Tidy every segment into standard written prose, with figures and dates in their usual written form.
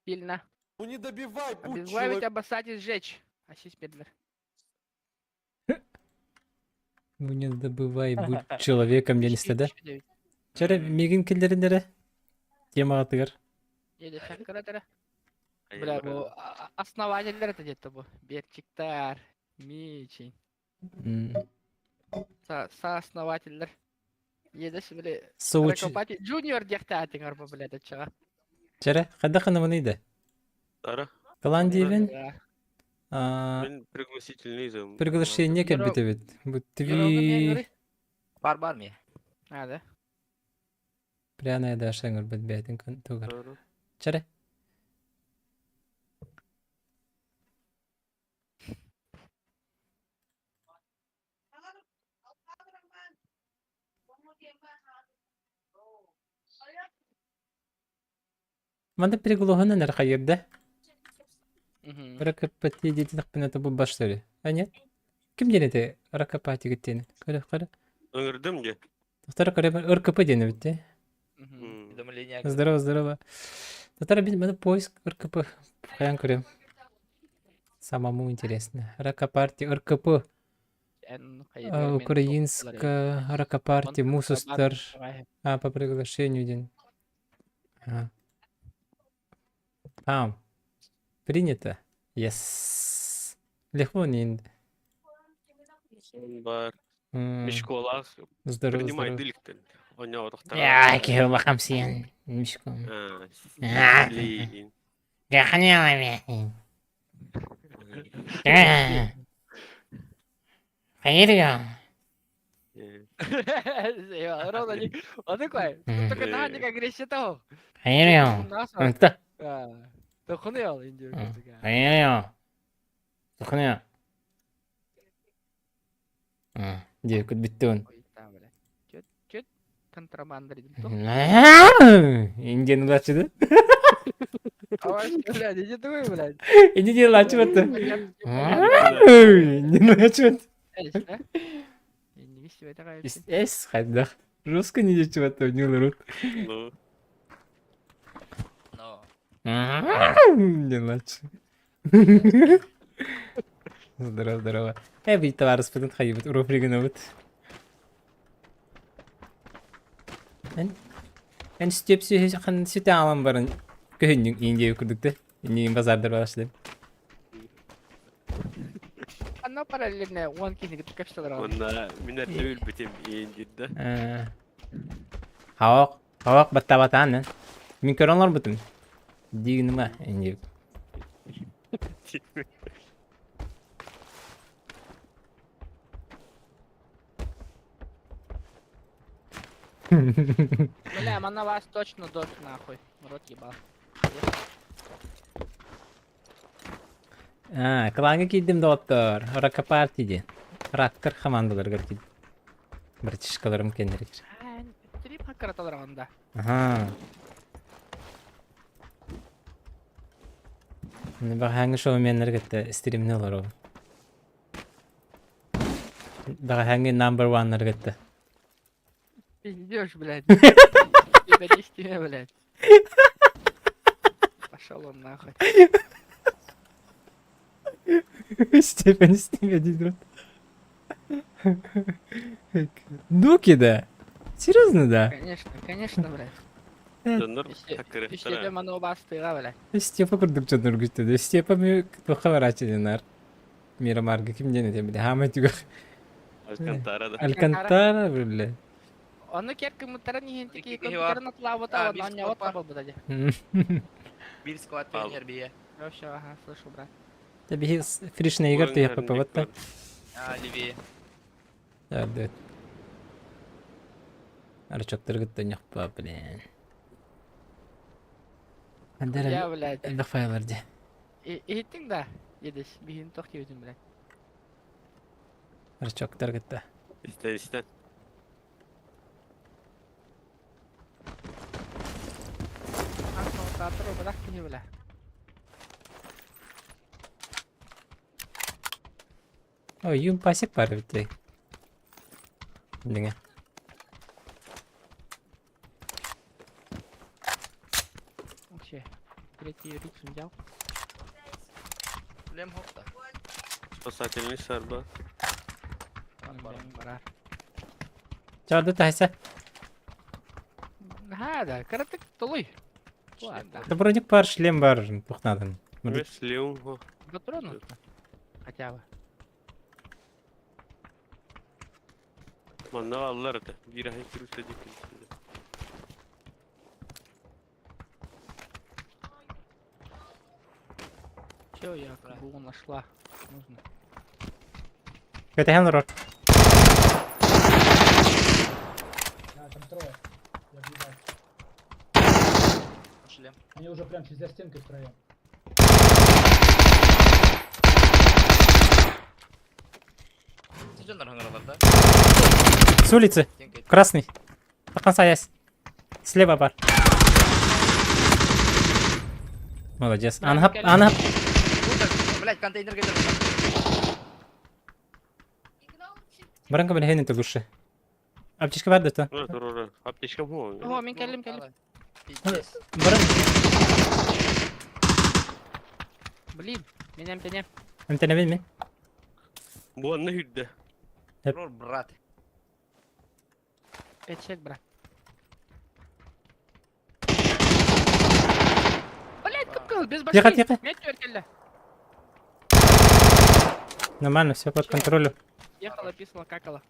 Сильно. Ну не добивай, будь Обезглавить, обоссать и сжечь. Асись бедлер. Ну не добывай, будь человеком диэн истэ да. Чэрэ, миигин киллэрин эрэ темаҕытыгар. Бля, бу основателлер это где-то бу. Берчиктар, Мичин. Сооснователлер. Едеш, били, Соуч... Ракопати Джуниор диэхтээтиҥ арба, блядь, оччоҕо. Чэрэ, хайдах гынабыный да? Ара. Кылаан диибин. Мин пригласительный зам. Приглашение кэлбит эбит. Бу тви... Бар бар ми. А, да? Пряная Даша ыҥырбыт бэйэтин тугар. Чэрэ. Манна переглоһунан эрэ хайыырда. Ракопати диэтэхпинэ тобу баштары. А нет? Ким диэн этэ Ракопати диэн? Көрө көрө. Ыҥырдым дьэ. Тохтор көрө РКП диэн эбит дии. Уведомление. Здорово, здорово. Татар бин маны поиск РКП. Хайан көрөм. Самому интересно. Ракопарти РКП. Украинская Ракопарти Мусустар. А, по приглашению день. Ага. А, принято. Yes. Легко не. Бар. Мишколах. Здорово, Принимай здорово. дыльктен. Оньоотохтор. Я киһи хамсыйан. Мишко. Блин. Диэкут бүттүн. Контрабанда Индияны лачыды. Блядь, иди ты, блядь. Индияны лачыбатты. Индияны лачыбатты. Эс хайдах. Русский не дечибатты, унил рут. Ну. Не лачы. Здорово, здорово. Э, бит товарыспытын хайыбыт, уруфригынабыт. Эн эн степ хан сүтэ аалан баран көһүннүҥ индия курдук да иннигин базардар барашты. Анна параллельно он киһини кытта кэпсэлэр Онна мин эрдэ өлбүтүм иин да. Хавак хавак баттабатаан мин көрөн олорбутум дигинима индия. Бля, на вас точно дождь нахуй. Рот ебал. А, клаҥҥа киирдим доҕоттоор. Ракопарти диэн. Рактар хамаандаларыгар киирдим. Братишкаларым кэннэригэр. Три хаккараталар да. Аха. Баҕаһааҥҥы шоуменнары кытта стримни олоробун. Бэҕэһээҥҥи number one-нары кытта. Пиздешь, блядь. Тебя не тебе, блядь. Пошел он нахуй. Степень с ними один Нуки, да? Серьезно, да? Конечно, конечно, блядь. Дьоннор Иште маны убастыга, блядь. Степа курдук дьоннор күттү. Степа ми туха барачы Мирамарга ким диэн этэ бile хаамай түгэх. Алькантара да. Алькантара бile. Ону кер кымыттарын иһин тики компьютерын атлаабыта, онно анньабат табылбыта дии. Биир склад пионер бие. Все, ага, слышу, брат. Да биһи фришнейгер туйахпа пабатта. А, левее. Да, да. Арчоктаргытта ньохпа, блин. Я, блядь. Элбэх файлар дии. Иһиттиҥ да? Едеш, биһин тох диэбитим, блядь. Арчоктаргытта. Истэн истэн. Театр бырах киһи бля. Ой, юм пасек бар бит. Диңе. Вообще. Третий рикс взял. Шлем хопта. Спасательный сарба. Барар. Чарды тайса. Ха, да, каратык толуй. Ладно. Да броник пар шлем бар тухнадан. Шлем. Патроны хотя бы. Манна аллар это. Бир ай кирүсэ дикин. Все, я кобуру нашла. Нужно. Кэтэн рот. А, там трое. Я въебал. Шлем. Они уже прям за стенкой втроем. Сиденнер хаңаралар да? С улицы. Стенка. Красный. До конца есть. Слева бар. Молодец. Анхап, анхап. Блять, контейнер кетер. Баранка билһен это лучше. Аптечка бар да Ура, ура, ура. Аптечка бу. О, мин кэллим, кэллим. Пиздец. Баран. Блин, меня эмтэнэ. Эмтэнэбин мин. Бу анна хүрдэ. Рор, брат. Пять человек, брат. Блять, как без башки. Тихо, тихо. Мен түөрт Нормально, все под контролем. Ехала, писала, какала.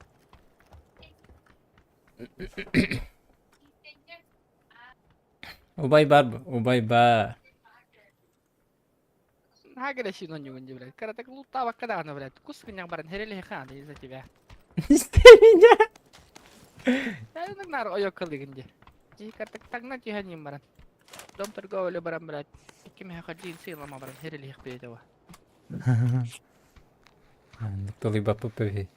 Убай бар, убай бар. Агрессию не не, блядь. Когда так лутава, когда она, блядь. Кус меня, баран, херели хана из-за тебя. Не стой меня. Я не знаю, ой, кылыгынде. Тихо, так так на тихо не баран. Дом торговли баран, блядь. Ким я ходил, сила ма баран, херели их передала. Толый бапы пөһи.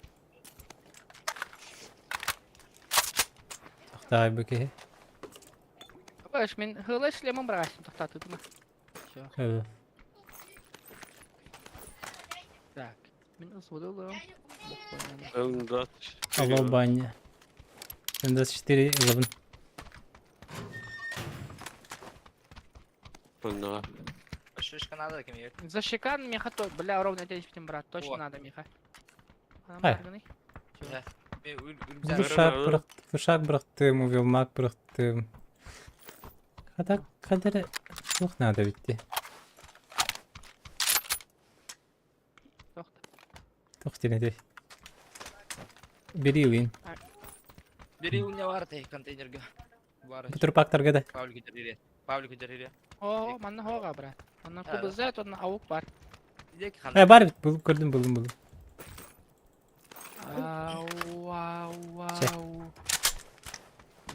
Тохтай бу киһи. Баш, мин хылы шлемом брасим, тохта тытма. Все. Так. Мин усудылым. М24. Алло, баня. 24 11. Манна. Шишка надо кем ек. Защекан меха то, бля, ровно 10 брат, точно О. надо меха. Ай. Душак бырах, душак бырахтым, увелмак бырахтым. Хата кадere тух надо битти. Тух тинеди. Бери уин. Бери у меня бар ты контейнерга. Бар. Бутырпактарга да. Павлик дерere. Павлик дерere. О, манна хога, брат. Манна Да, да. кубызет, он аук бар. Дек хан. Э, бар бит, булып көрдүм, булдум, булдум. Ау, ау, ау.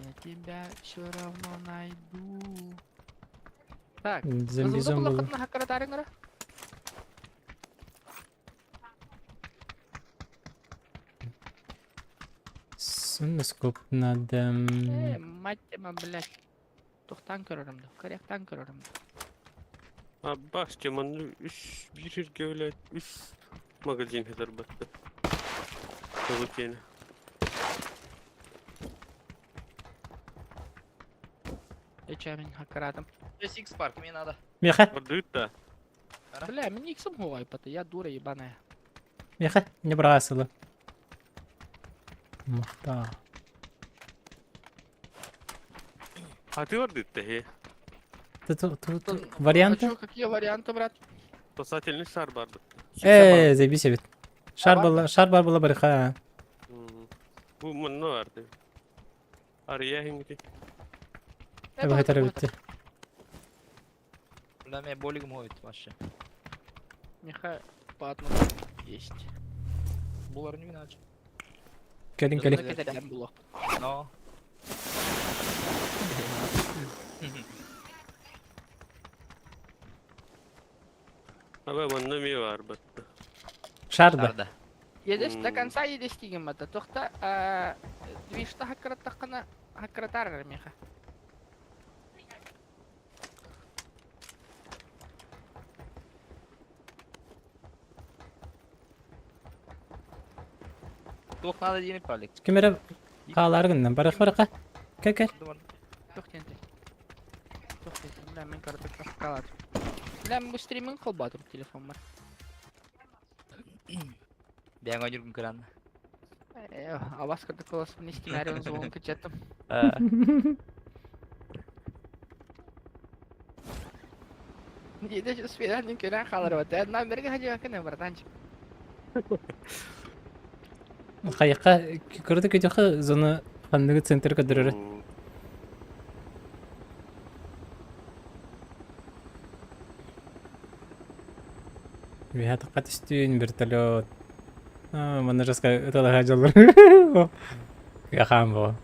Я тебя все равно найду. Так. Зомбизон булду. Суноскоп надо. Э, мать тема, блядь. Тухтан көрөрөм да, корректан көрөрөм да. Аббас, манна үс бир жерге үс магазин хедер батты. Толы Эче мин хакарадым. Сикс парк мне надо. Меха, Бардыт да. Бля, мин иксым хуай, пата, я дура ебаная. меха, не бросила. Махта. А ты бардыт да хе. Тут тут А варианты? чё, какие варианты, брат? Спасательный шар бардыт. Э, заебись бит. Шар бар была, шар бар была барыха. Бу манна барды. Ария хингти. Э, Бахтар битти. Бля, меня болигом ходит вообще. Миха по одному есть. Булар не иначе. Келин, келин. Кетерден булок. Но. Аба манна ми бар батты. Шар да. Тарда. Едеш до М. конца едеш деген бата. Тохта, движта хаккараттаққана хаккаратар миха. Тух надо денег, Павлик. Кемере хаалар гыннан барых барыха. Кел, кел. Тох тенте. Тох тенте. Бля, мен каратак калат. Бля, бу стриминг холбоотум телефоммар. Бэйэҥ ойуургун көрөн. Абас кырдык кыласпын истимээри звонун кыччаттым. Диде свидание көрөн хаалар бата. Номерга хадьыакын братанчик. Хайыкка көрдө көтөхө зона ханныгы центр көдөрөр. Үөһэ тахха түстүүн вертолет. Манна жестко ыталаһа дьоллор. Хаан боо.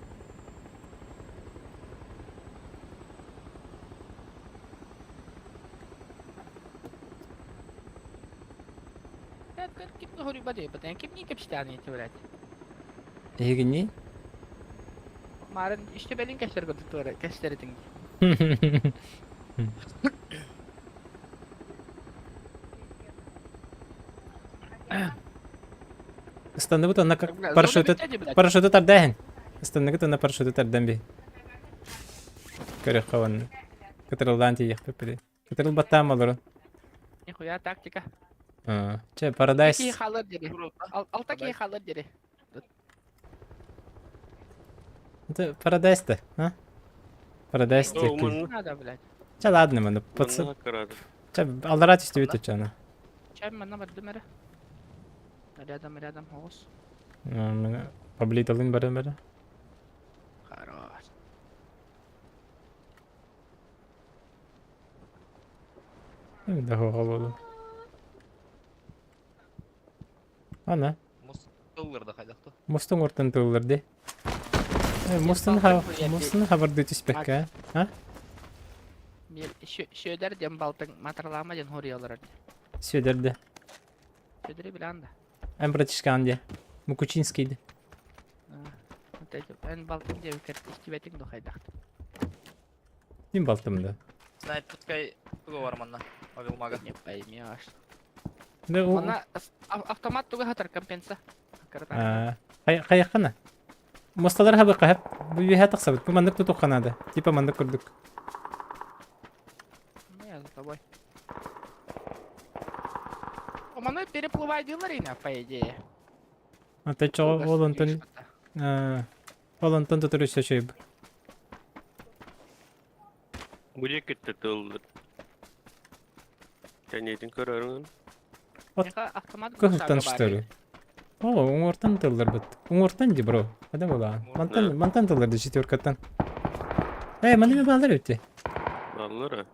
Эһигини? Марын үстүбэлин кэстэр курдук кэстэритиҥ. Ыстанныбыт онно парашюты парашюты тардааһын. Ыстанныгыт онно парашюты тардан би. Көрөххө онно. Кытырылдаан тиийиэхпит били. Кытырыл баттаан олорун. Нихуя тактика. Че, Парадайс. Киһи хаалар дири. Алта киһи хаалар дири. Это Парадайс да, а? Парадайс диэки. Надо, блядь. Чэ, ладно, маны. Чэ, аллараа түстүбүт оччону. Чэ, манна бардым эрэ. Рядом, рядом, оҕус. Маны поблиталын барым эрэ. Хорош. Да хоҕолоду. Ана. Мустуллар да хайдахта. Мустун ортон тыллар ди. Мустун мустун хабарды түспэккэ. А? Сүөдэр диэн балтыҥ матарлаама диэн хоруйалар. Сүөдэр де. Сүөдэри билэн да. Эн братишкан де. Мукучинский де. Эн балтыҥ диэбиккэр истибэтиҥ да хайдахта. Мин балтым да. Снайперскай туга бар манна. Авилмага. Не поймешь. Да, Манна автомат туга хатар компенса. Хайаххана. Мосталар хабы хап. Бу үөһэ тахсабыт. Бу маннык тутухха надо. Типа маннык курдук. Ну я за тобой. Маны переплывай диларина, по идее. Ата чоҕо ол онтон ол онтон тутур өссө үчүгэй. Бу диэкиттэ тыллар. Кэнниитин көрөрүҥ. Кыһылтан что ли? О, уҥуортан тылларбыт. Уҥуортан ди, бро. Хада буолаҕын. Мантан, мантан тылларды четверкаттан. Э, маны мен баалар өтте. Бааллар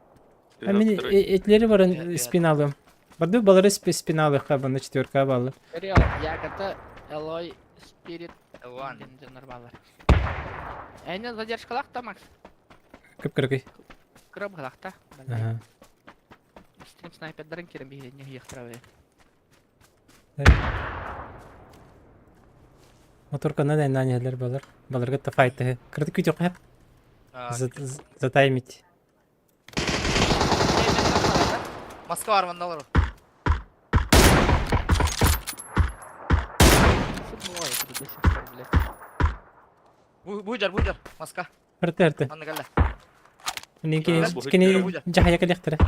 А мен этлери баран спиналым. Барды балары спиналыхха баны четверка баалар. Яката Элой Спирит дьоннор баалар. Эйне задержкалаах Макс. Кып-кыракый. Кыра быһалаахта. Стрим снайпердарын кирен биһирине ыйыахтара Моторканан айнаан иһэллэр балар. Баларга та файтыһы. Кырдык күтүөххэ затаймить. Москва арманда олорор. Бу жар, Москва. Эрте, эрте. Манна кэллэ. Кини кини дьаһайа кэлиэхтэрэ.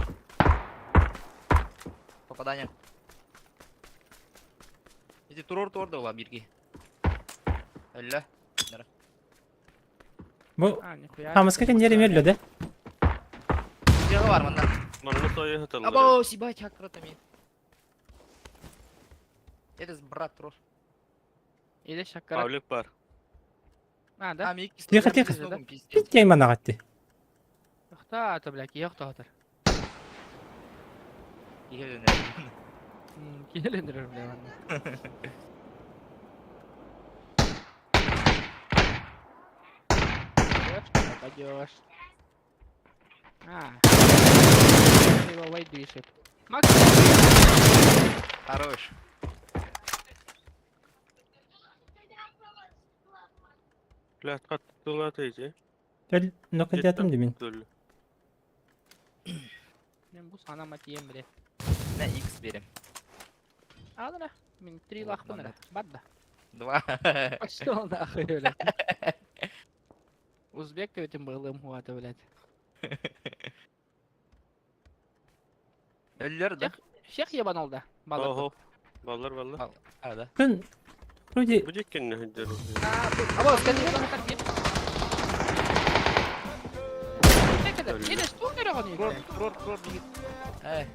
Попадание. Ити туруор туор да бирги. Өллө. Бу Хамаска кэннери мерлө да? Дьыала бар манна. Манна сойы хаталлар. Або, сибать, хакратами. Это брат трос. Или шаккара. Павлик бар. А, да? Тихо, тихо. Кей манагатти. Тохта, то, блядь, киһи охтоотор. Киһи бля, манна. Попадешь. А. Его войдишь. Макс! Хорош. Блядь, хаттылар эти. Төл нокадятым димин. Мен бу санама тием, блядь. На X берем. Алра, мен три лахпын Бадда. Два. Пошел нахуй, блядь. Узбек этим былым хуата, блядь. Өллөр да? Всех ебанул да? Баллар. Ого. Баллар баллар. А, да. Күн вроде Бу диккенне хыдыр. А вот, Рор, рор, бигит. Э.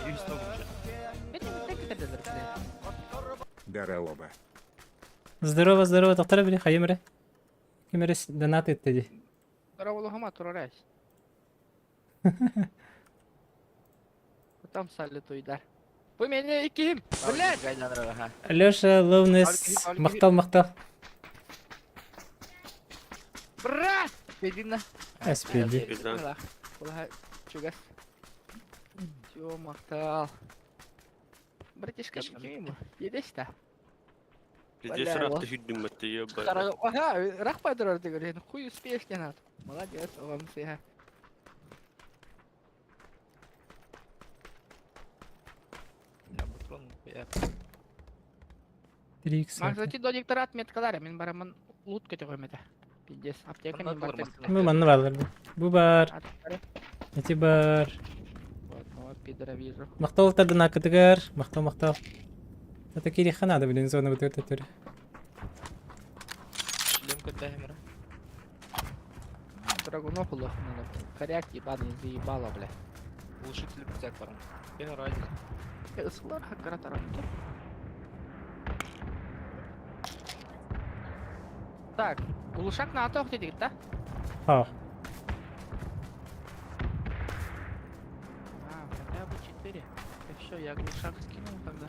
Үс тогунчу. Даралоба. Здорово, здорово, тоқтара били, хайым эрэ. Ким эрэ донат етті дии. Здорово, турарась. Там салютуй, да. Бу мени иккиһим. Блядь! Леша, Ловнес, махтал, махтал. Брат! Бединна. SPD. Bizden. Кулаха чугас. Чё, махтал. Братишка, ким Едешь да? Bizde sıra hüddüm mette ya. Ага, рах падрор ты говоришь, хуй успеешь не надо. Молодец, он все. Три икса. Макс, до диктора отметкалар, мен барамын лут көтөгөм это. Пиздец, аптека мен бар. Бу манна баллар. Бу бар, эти бар. Вот, вот, пидора вижу. Махтал тардына кытыгар, махтал, махтал. Это кириха надо, блин, зона вот эта түрі. Шлем көтәһемер. Драгунов лох надо. Коряк ебаный заебало, бля. Глушитель битяк бар. Бен разница. Ысылар хаккара тараптыр. Так, улушак на атох дедик, да? А, А, хотя бы 4. Все, я глушак скинул тогда.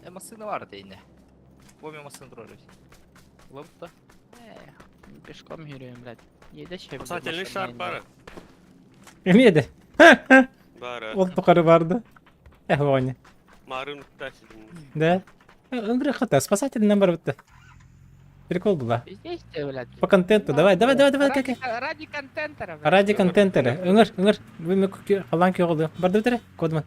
Э, машина бар дейне. Боме машина турар. Лапта. Эх, пешком yürüyorum, блядь. Едешь я, блядь, Спасательный шар бары. эмиэде. Бары. Ол тұқары барды. Эх, ваня. Марын taşıdım. Да. Ыңгыры хата, спасательный бар бітті. Прикол была. Здесь ты, блядь. По контенту, давай, давай, давай, давай, Ради, как ради контента, блядь. Ради контента. Ыңыр, ыңыр. Вы ме халан кёгылды. Барды бітірі, кодман.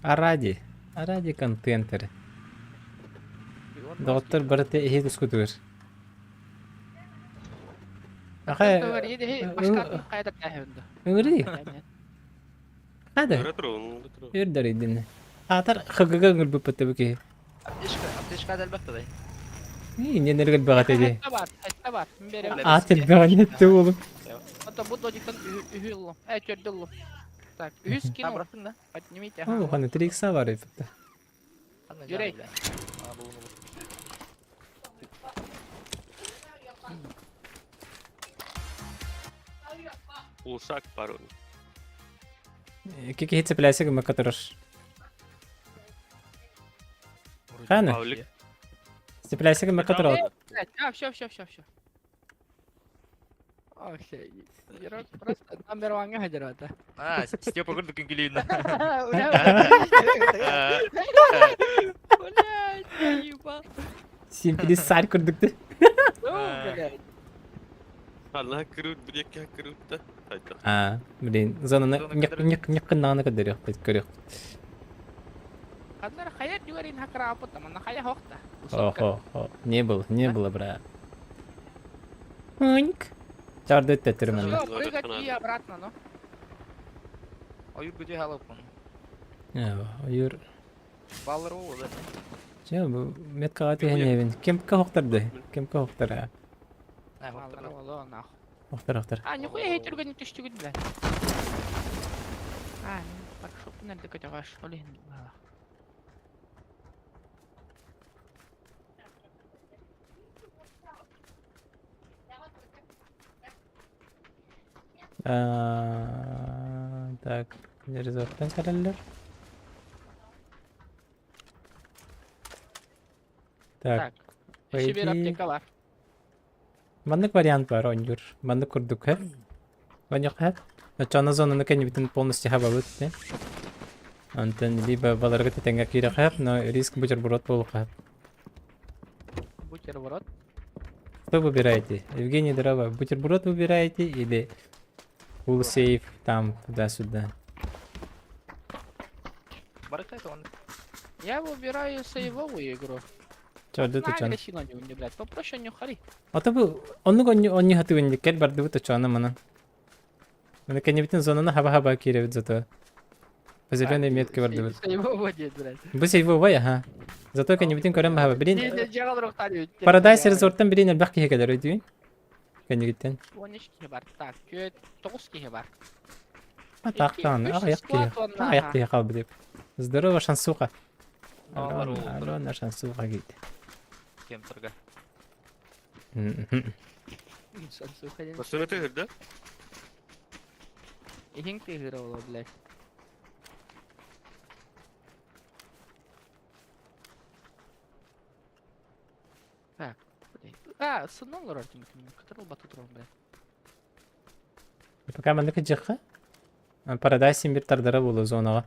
А ради, а ради контента. Доктор барыты эхи тускутур. Аха, ыңыры. Хада. Öyle turu, onu turu. Үрдер идин. Атар хгг ыңыр бүппөттө бүки. Аптечка, аптечка әлбәттә дай. И ненергел багат эди. Бар, бар. Берем. Ател багат oğlum. Это буду диктан үхүллу. Э, чөрдүллу. Так, үс Та кинул. бырахтың да. Поднимите. О, хана 3 икса бар иппетте. Ана Юрей. А, бу бу. Uşak var onun. Кики хитсе плясик макатырыш. Хана, Павлик. цепляйся макатырыш. Блядь, а, все, все, все, все. Ох, Ерок просто номер one гадерата. А, Степа көрдүк күн Блядь, заебал. Симпли сар көрдүктү. Ну, блядь. Allah kırıt, bir iki kırıt da. Hayda. А, блин, зонаны Зона нек көтөрөр. нек нек кыннаны көдөрүк, көрүк. Ханнар хаяр дюгарин хакра апыта, мана хая хохта. Охо, хо. Не было, не было, брат. Оньк. Чарды өттө мен. Все, прыгать и обратно, ну. Аюр көтө халып. Юр. Баллар ол да. Че, бу меткага тиһенебин. Кемка хоктарды? Кемка хоктар? А, хоптар. Алло, нахуй. Хоктар, хоктар. А, нихуя я түргөн түштүгүн, блядь. А, парашют нерде көтөгөш, олин. А, Так, резорттан караллар. Так, Так, еще бир пойди. аптека бар. Маннык вариант бар, онюр. Маннык курдук, хэ? Ваньок, хэ? Очона зонаны кэннибитин полностью хабабыт, не? Онтон либо баларга тетенге кире хэп, но риск бутерброд болу хэп. Бутерброд. Что выбираете? Евгений Дрова, бутерброд выбираете или full сейф там туда-сюда? Барыкка это он. Я выбираю сейвовую игру. Чорду тучан. Агрессивно не, блядь, попроще не хари. Ата бу оннук онньу хатыгын кэл бардыбыт точоона манан. Маны кэннибитин зонаны хаба-хаба киирэбит зато. По зеленой метке бардыбыт. Его водит, блядь. Бу сейвовай, аха. Зато кэннибитин көрөн баһаба. Билин Не, дьаҕал рохтали. Paradise Resorттан билин элбэх киһи кэлэр өйдүүн. Кэннигиттэн. 13 киһи бар. Так, түөрт, 9 киһи бар. А так даҕаны аҕыйах киһи. Аҕыйах киһи хаалбыт деп. Здорово, шансуха. Алена, Алена шансуха говорит. Кемтерге. Шансуха диэн. Басына тыһырда. Иһиҥ тыһыра ол, блядь. Так, блядь. А, сыннан олорор түмүкүн. Кытырыл баты туран, блядь. Пока маннык дьахха. Парадайз син бир тардара буолуо зонаҕа.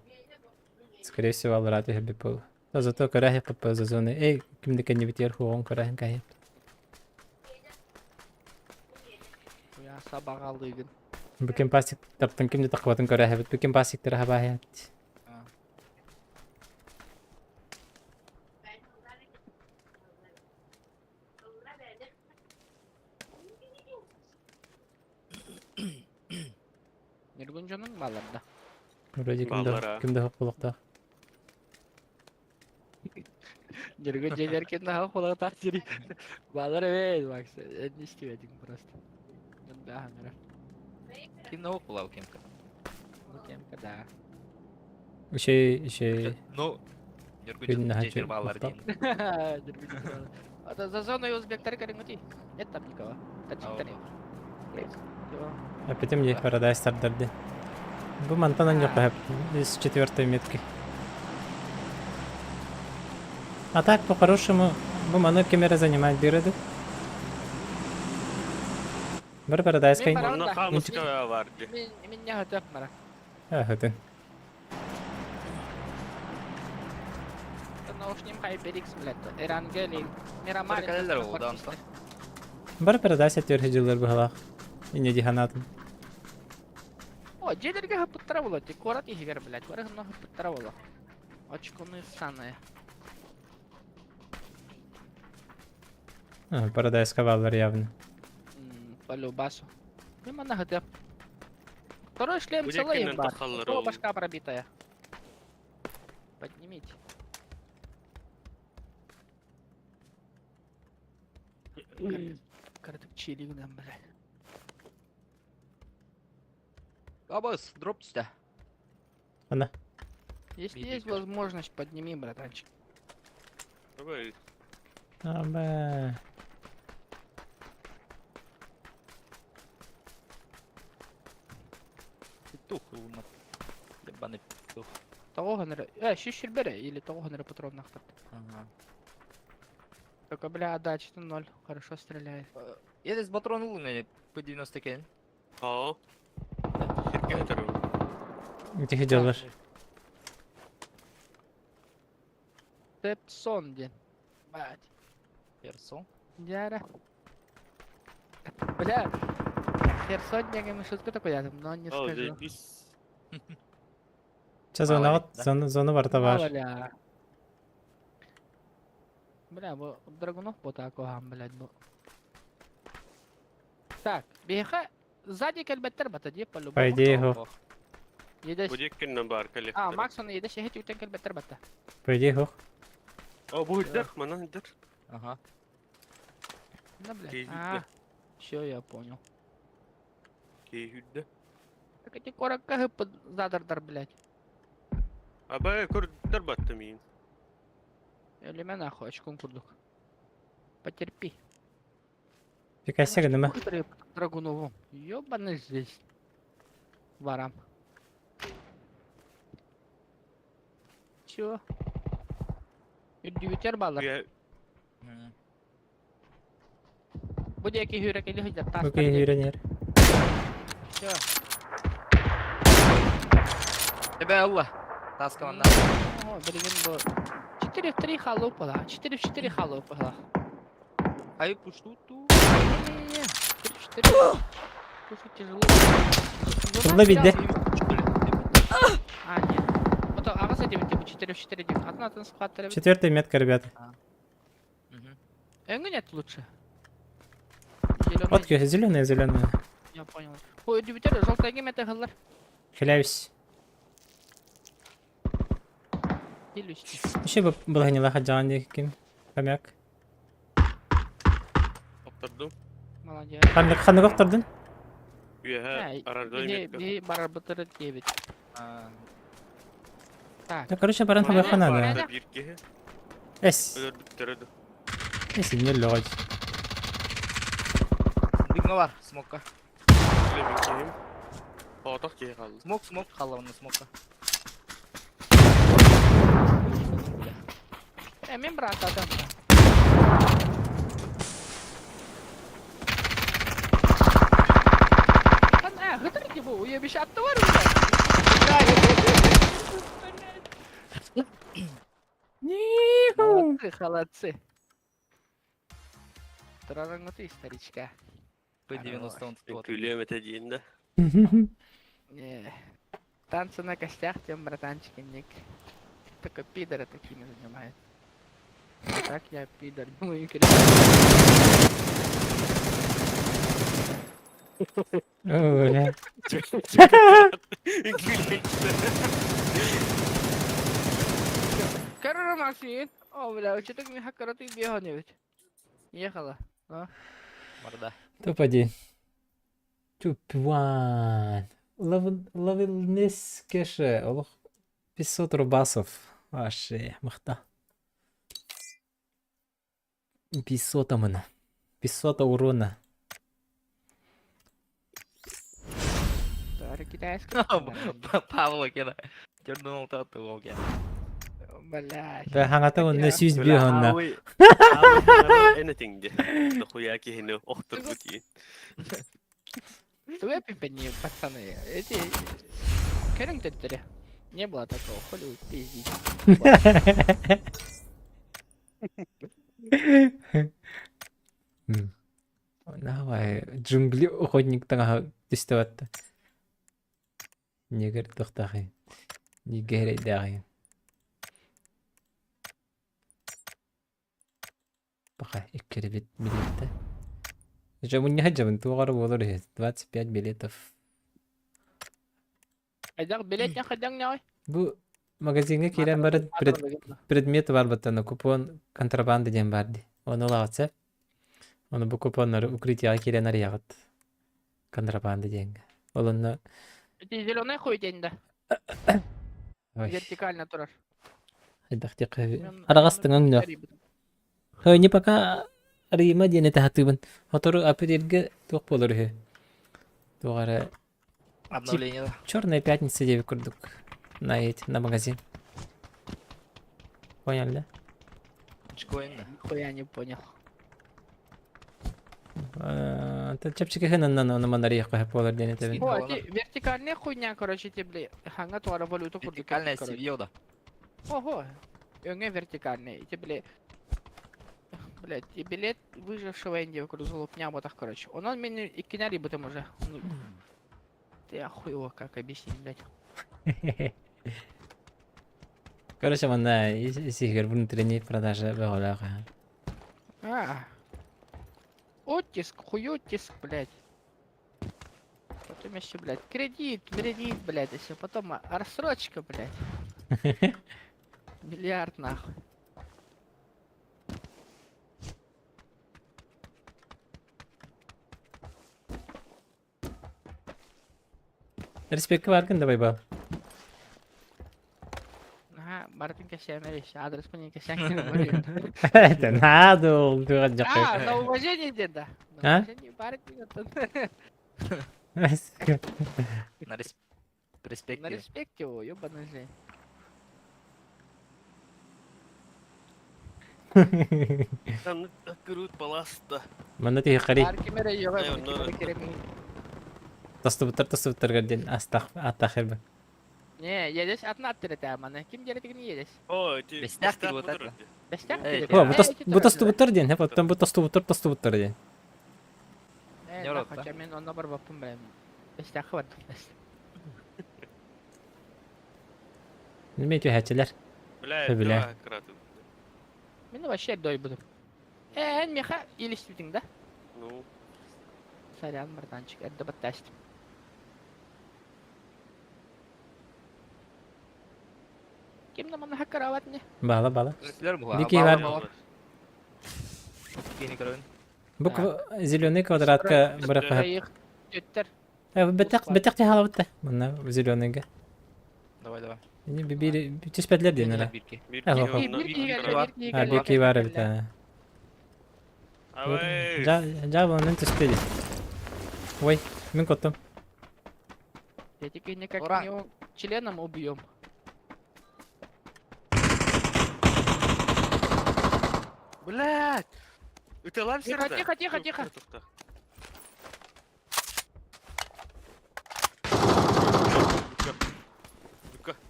Скорее всего, аллараа түһэрбит буолуо. Да, зато көрөөһүк за зоны. Эй, ким да кэннибитигэр хуоҕун көрөөһүн каһыап. Уйа сабаҕалыыгын. Бу ким пасик таптан ким да таххыбатын көрөөһөбүт. Бу ким пасиктара хабааһыат. Ньургун дьонуҥ бааллар да? Вроде ким да Бааллар, а. ким да холохтоох. Ньургун дьиэлэр ким да холохтоох дири. Бааллар эбээт, Макс. Эн истибэтиҥ просто. Дьон бааһан эрэ. Ким на окула кемка? Бу кемка да. Үчей, үчей. Ну, Ньургун Күн дьон наһаа дьиэлэр бааллар махтал. диэн. Ньургун дьон бааллар. А за зоной узбектар кэлиҥҥитий? Нет там никого. Таджиктар. Опять мне Paradise тардарды. Бу мантан анньыахха из четвертой метки. А так, по-хорошему, бу маны ким эрэ занимать биэрэдик. Бір Paradise Мин Онно баран да. хаамыска бар дии. Мин мин ньаһытыах мара. Ахытын. Наушним HyperX, блядь. Эрангели. Мирамар. Кэлэллэр ол да онтон. Бар Paradise түөрһэ дьыллар быһалаах. Инне диханатын. О, дьиэлэргэ хаппыттара буолуо. Куорат иһигэр, блядь. Бары гына хаппыттара буолуо. Очконы саная. Paradise бааллар явно. По любасу. Мимо нагды. Второй шлем Бу целый диэкинэн бар. тахаллар О, ол. башка пробитая. Поднимите. Картык чилигнем, блядь. Абас, дроп түстэ. Ана. Если Видите. есть возможность, подними, братанчик. Давай. Аба. Петух ууммат. Ебаный петух. Того гонора... Щущербере или того гонора патрон нахтар. Ага. Только, бля, отдача ноль. Хорошо стреляет. Едес патрон ылын П90 кэлин. Аа. Сиргэ этэр. Тихо дьыллар. Тепсон ден. Бать. Персон. Дяра. Бля. Херсон деген шутка такой я но не Оо, скажу. здесь. Ча зона Мало ли, да. зона зона барта бар. Мало ли, а. Бля, бу Драгунов бота блядь, бу. Так, биһиэхэ сзади кэлбэттэр бата дии по-любому. По идее, хох. Едес. Бу диэкинэн баар А, кэлиэхтэрэ. Макс он едес эһэт үтэн кэлбэттэр бата. По идее, хох. Оо, бу үрдэр, манан үрдэр. Ага. Ну, блядь. Киһи А, үрдэ. все, я понял. Киһи үрдэ. Так эти коракка под задардар, блядь. Аба көрдөр батта миин. Өлүмэ нахуй, очком курдук. Потерпи. Пикасия гыныма. Драгунову. Ёбаный здесь. Варам. Чего? Үрдүбүтэр балар. Үйэ Бу диэки хүрэ кели сылдьар Бу таастар киһи диэки. үүрэн иһэр. Чё? Тебе Алла. Таска манна. О, билигин бу 4 в 3 халупала. 4 в 4 халупала. Ай пушту ту. Не-не-не. 4 в 4. Слушай, тяжело. Тылла билде. Что ли? А, нет. Вот, а вас эти, типа 4 в 4 дим. Одна атын схват Четвертая метка, ребята. Мгм. Өҥүн эт лучше. Вот зеленая, зеленая. Я понял. Ой, дүбүтэр желтая мете хыллар. Хиляюсь. Хилюсти. Еще бы благонила хаджан ким. Хомяк. Охтордум. Молодец. Ханнык ханнык охтордун? Үөһэ арардай метка. Би барарбытыры диэбит. Так. Да, короче, баран хабыахха наада. Биир киһи. Эс. Өлөрбүттэрэ да. Эс, не лёгать. Дыгма бар, смокка. Мин киһим. Соҕотох киһи хаалла. Смок, смок хаалла онно смокка. Э, мин брат атам. Хан, э, хытыр бу, уебище атты бар уже. Молодцы, холодцы. Траранутый старичка. П-90 он тут. Күлүөм этэ диэн да. Не. Танцы на костях, тем братанчики ник. Только пидоры такими занимают. А так я пидор. Думаю, Бля. Короче, Максим. О, бля, что так меня коротый бегал ведь. Ехала. Морда. Топ-1. Топ-1. Ловилнес кеше. Олох 500 рубасов. Вообще, махта. 500 амына. 500 урона. Тары китайская. Павло кена. Тернул тату оге. Блядь. Да, хаңата онна сүүс бүү онна. Anything де. Дохуя киһини охторбут иин. Твепи пацаны. Эти... Кэринг Не было такого, хули вы пиздите. Давай, джунгли охотник таҥаһа түстэ Негр тохтахы. Нигерейдээҕи. Пока иккирибит билетте. Жабун не жабын туоҕар буолар үһү. 25 билетов. Хайдах билет не хайдах не Бу магазиҥҥа киирэн баран предмет бар баттана купон контрабанда диэн баар дии. Ону ылаҕыт сөп. Ону бу купоннары укрытиеҕа киирэн арыйаҕыт. Контрабанда диэҥҥэ. Ол онно Эти зеленый хуй день да. Ой, Вертикально турар. хайдах диэххэ араҕас тыҥаҥ Хойни пока арыйыма диэн этэ сатыыбын. Сотору апрельгэ туох буолар үһү? Туох эрэ Обновление да. Черная пятница диэбит курдук на эти, на магазин. Поняли, да? Чкоин да. Хуя не понял. Чэпчэки хынаннан ону манарыйахха сөп буолар диэн этэбин. О, эти вертикальная хуйня, короче, те, бля, ханга туара валюту курдук. Вертикальная короче. семья да. Ого, өҥө вертикальный. Эти, бля, блядь, и билет выжившего Индии вокруг залупня вот так, короче. Он меня и киняли бы там уже. Ну, ты охуево как объяснить, блядь. Короче, манна сихер внутренней продажи бөҕөлөөх. А. Оттиск, хуёттиск, блядь. Потом еще, блядь, кредит, кредит, блядь, еще потом рассрочка, блядь. Миллиард нахуй. Респектка баргын давай бал. Ага, Мартин Касьянович, адрес по ней Касьянович. Это надо, А, на уважение деда. А? На уважение парень. На респекте. На респекте его, ёбаный же. Там кырыт баласта. Манна тиһи хари. Тостубуттар тостубуттар диэн астах аттахырбы. Не, я здесь одна третья, Ким делает не здесь. О, эти Бестях ты вот это. Бестях О, бу тостубуттар диэн, потом бу тостубуттар тостубуттар диэн. Не, хотя мен онно бар баппын бэм. Бестях бар. Неме түһәчилер. Бля, Бля. краты. Мен вообще дой буду. Ээ, эн миэхэ илистибитиҥ да? Ну. Сорян, братанчик, эрдэ баттаастым. Ким да манна хаккараабат не? Бала бала. Силер була. Дикий бар. Кини көрөн. Бу зеленый квадратка бырахаһып. Төттөр. Бэтэх бэтэх тихалабытта. Манна зеленыйга. Давай, давай. Ини бир түспәтләр диэн эрэ. Бир киһи. Бир Э, киһи А, бир киһи бар эбит. а. Авай! Жа жа bunun түстү ди. Ой, мин коттум. Я теперь никак Ура. не его членом убьем. Блядь! Ыталар Тихо, сердце. тихо, тихо, тихо.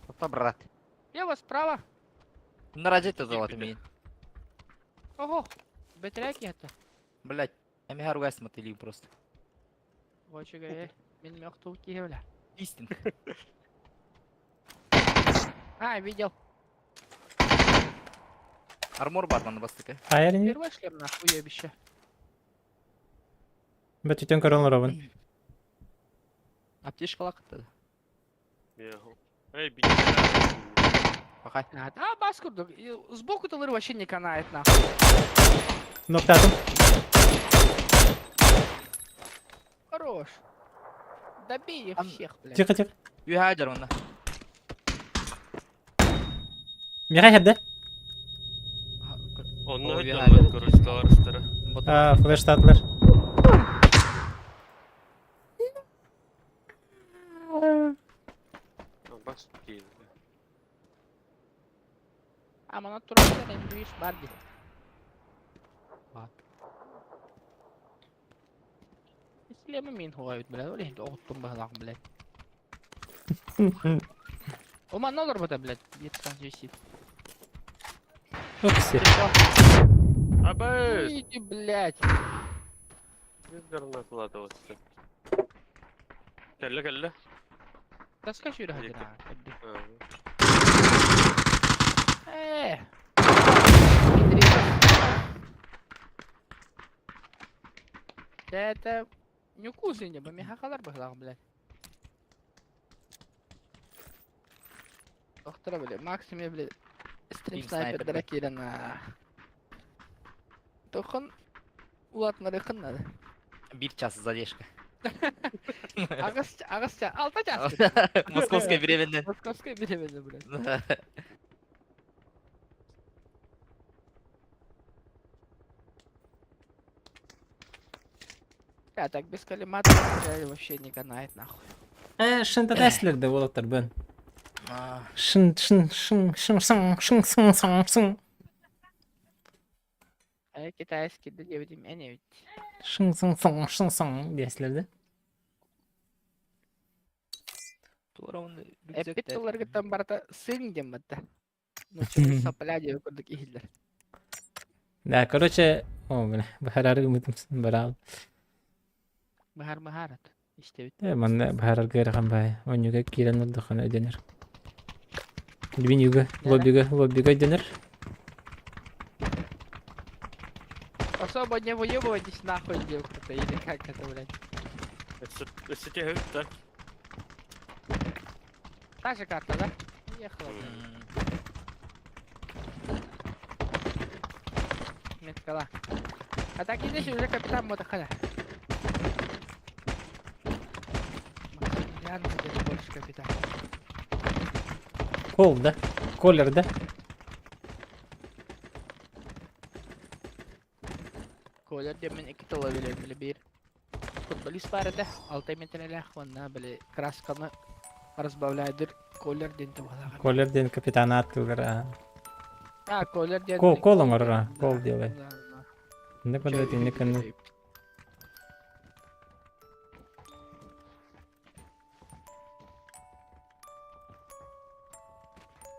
Опа, брат. Лево, справа. Наражит золото мин. Ого, бэтряки это. Блять, я мега ругайся мотыли просто. Короче говоря, мин мёртвый киевля. Истин. А, видел. Армор барман бастыка. Хайар ини. Первый шлем нахуй уебище. Бөтүтөн көрөн олоробун. Аптечка лакыттады. Эй, бить. Пока. А, да, бас курдук. Сбоку талыр вообще не канает нахуй. Ноктатым. Хорош. Добей их Ан- всех, блядь. Тихо, тихо. Үйәжар онна. Миха херде. Онны Ой, өтөлөр, короче, таларыстара. А, флеш татлар. Бас киин. А, мана турар эндуиш барди. Ислемі мен хуайбит, блядь. Ол енді оғыттым бағалағым, блядь. Ома нолар бата, блядь. Еттан висит. Упси. Абай! Иди, блядь. Жүздер накладываться. Кэллэ, кэллэ. Таска сүйрі Екі. хадыр. Э. Да это не кузыня, бо меха бағалағым, блядь. Доктора, блядь, Максиме, блядь, стрим Стрим снайпер снайпер, блядь. дракирана. Тохон улатнары надо. Бир час задержка. Ағас, ағас, алта час. Московское временно. Московское беременна, блядь. А так без коллиматора блядь, вообще не канает нахуй. Э, шын татаслер да болоттар бен. А, Шын, шын, шын, шын, шын, шын, шын, шын, шын. А китайский, да не видим, я не ведь. Шын, шын, шын, шын, шын дейсилер да. Тура он Эпит там барта сын дем это. Ну че сопля деп көрдік иһиллер. Да, короче, о, бля, бахарары умытым барал. Бахар бахарат. Иштебит. Э, манна бахарар гырахан бай. Онюга кирен олдохан өдөнөр. Лбинюга, лоббига, лоббига өдөнөр. Особо не выебывайтесь нахуй девка-то или как это, блядь. Өссө тehüttä. Та же карта, да? Ехала, блядь. Меткала. А так и здесь уже капитан Мотохана. Максимилиан где-то больше капитан. Кол, да? Колер, да? Коля демен iki tola bile bile bir футболист бар edi. Алты метреле онна били красканы разбавляйдыр. Колер ден табалага. Колер ден капитан аттылар. А, колер ден. Кол, кол оңорор, кол делай. Да, да. Не подойти, не кон.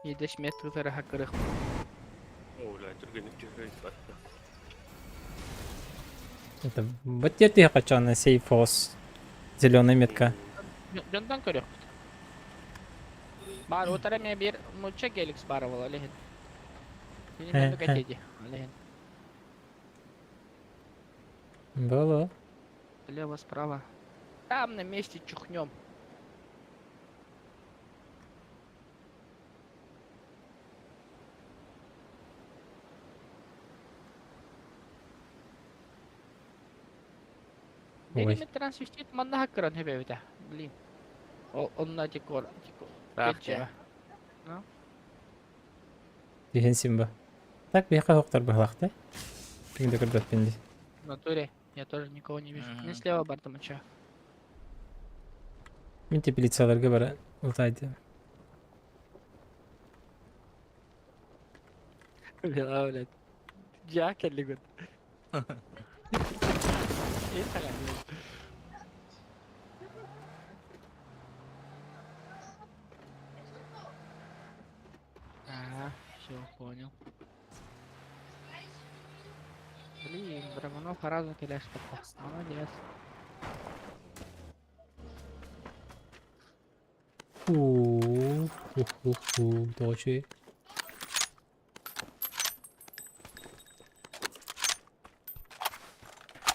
Едеш метр тараха кырых. Оля, түргенік түйхөйт Это вот я хочу на сейфос. Зеленая метка. Жонтон көрөк. Бар, отара мен бир муча геликс бар бола лехин. Э, Мени кетеди. Лехин. Было. Слева, справа. Там на месте чухнем. Ой. Периметр свистит манна хаккыран хэбэбитэ. Блин. Ол онно декор. Рах дьэ. Түһэн симба. Так биһиэхэ оһохтор быһалаахтай. Ким да көрбөппүн дии. В натуре. Я тоже никого не вижу. Не слева бардым, чё. Мин теплицаларга бара утайды. Бля, блядь. Дьаа кэллигин. А, все, понял. Блин, Драгунов разу кэлэспэтэ. Молодец. Фу, ху-ху-ху, дочи.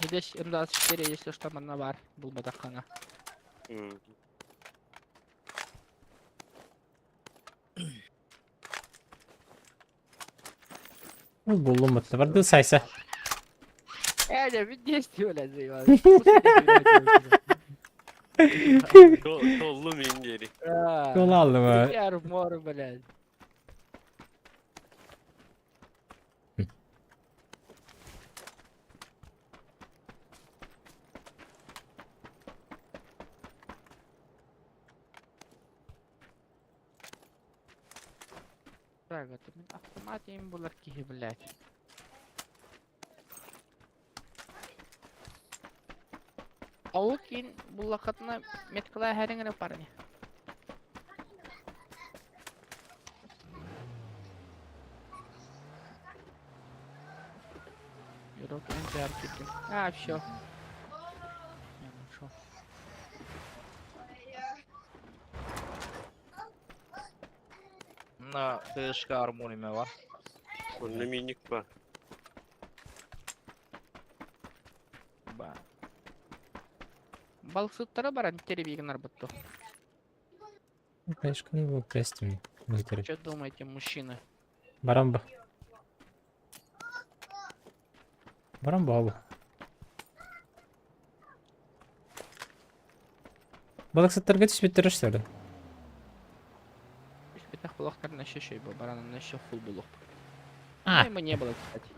Здесь М24, если что, мановар был бы тахана. Ол буллум бытта. Барды сайса. Э, я ведь действие, блядь, заебал. Толлу мин диэри. Жол алдым. Армор, блядь. Так, это мин автомат им булар киһи, блядь. Аукин буллахатына меткалай һәриң эрэ парни. Юрок НТР киттим. А, все. Я нашел. На ТШК армор имя бар. Онно миник ба. Ба. Балыксыттара баран теребигин арбатту. Конечно, ну, престим. Что думаете, мужчины? Барамба. Барамба ол. Балыксыттарга түспүттэр что ли? Битах булахтар на еще бу баранын еще фул булук. А. Ну, ему не было, кстати.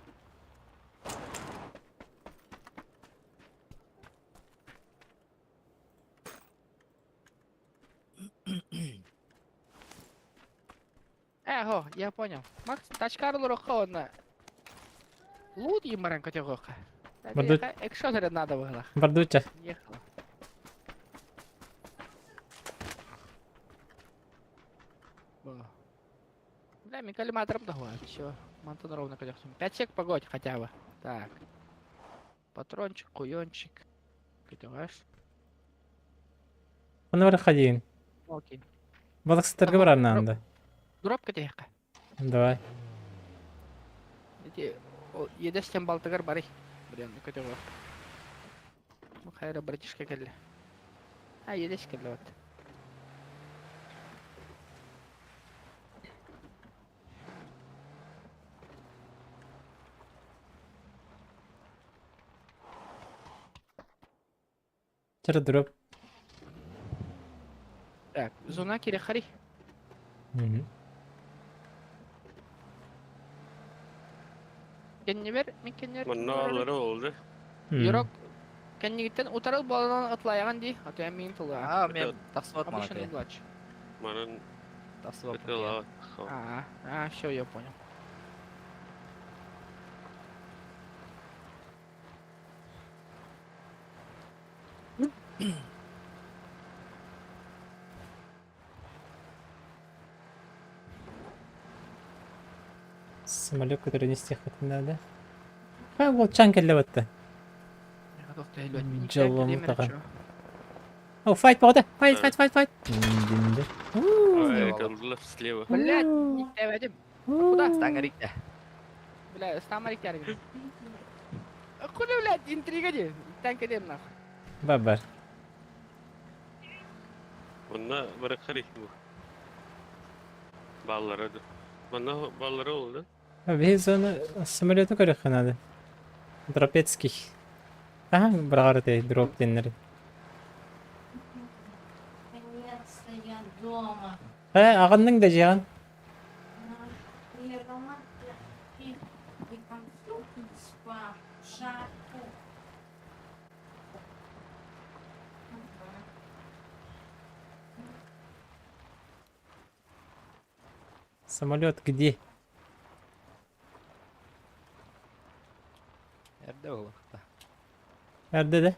Эго, я понял. Макс, тачка одна. Лут емаран котегоха. Экшонер надо было. Бардуча. Ехала. Бля, мен коллиматором догла. Все, мантон ровно котехсум. 5 сек погодь хотя бы. Так. Патрончик, куйончик. Көтөҕөс. Оны бар хадиин. Окей. Балыксыттарга барар наанда. Дроп көтөһөххэ. Давай. Эти едэстен балтыгар барый. Блин, көтөҕө. Бу хайра братишка кэллэ. А, едэс кэллэ вот. Чара дроп. Так, зона кире хари. Кэннибэр, мин кэннибэр. Манна аллары oldu. Юрок кэннигиттэн утарыл буолан атлайаҕын дии. Атыйан миин тылаа. А, мен тахсыбат мана Обычно углач. Манан Тахсыбат. ытыла. А, а, все, я понял. Самолет, который нести хоть не надо. А, вот чан кэллэ батта. Я готов тәйлөт. Дьолломмут аҕай. О, fight боҕото! Fight, fight, fight, fight! Динде. Калдылар слева. Блядь, не Куда? Стангарикте. Бля, стамарик яргын. Хули, блядь, интрига дии. Иттэн кэлиэм нахуй. Бар-бар. Онно бараххар бу. Баллара да. Манна баллара ол да. Биһи зона самолету көрүөххэ наада. Дропецкий. Аха, быраҕар этэй дроп диэннэри. Наконец-то я дома. Э, аҕынныҥ да дьиэҕин. Самолет где? Эрдэ буолуохта. Эрдэ да?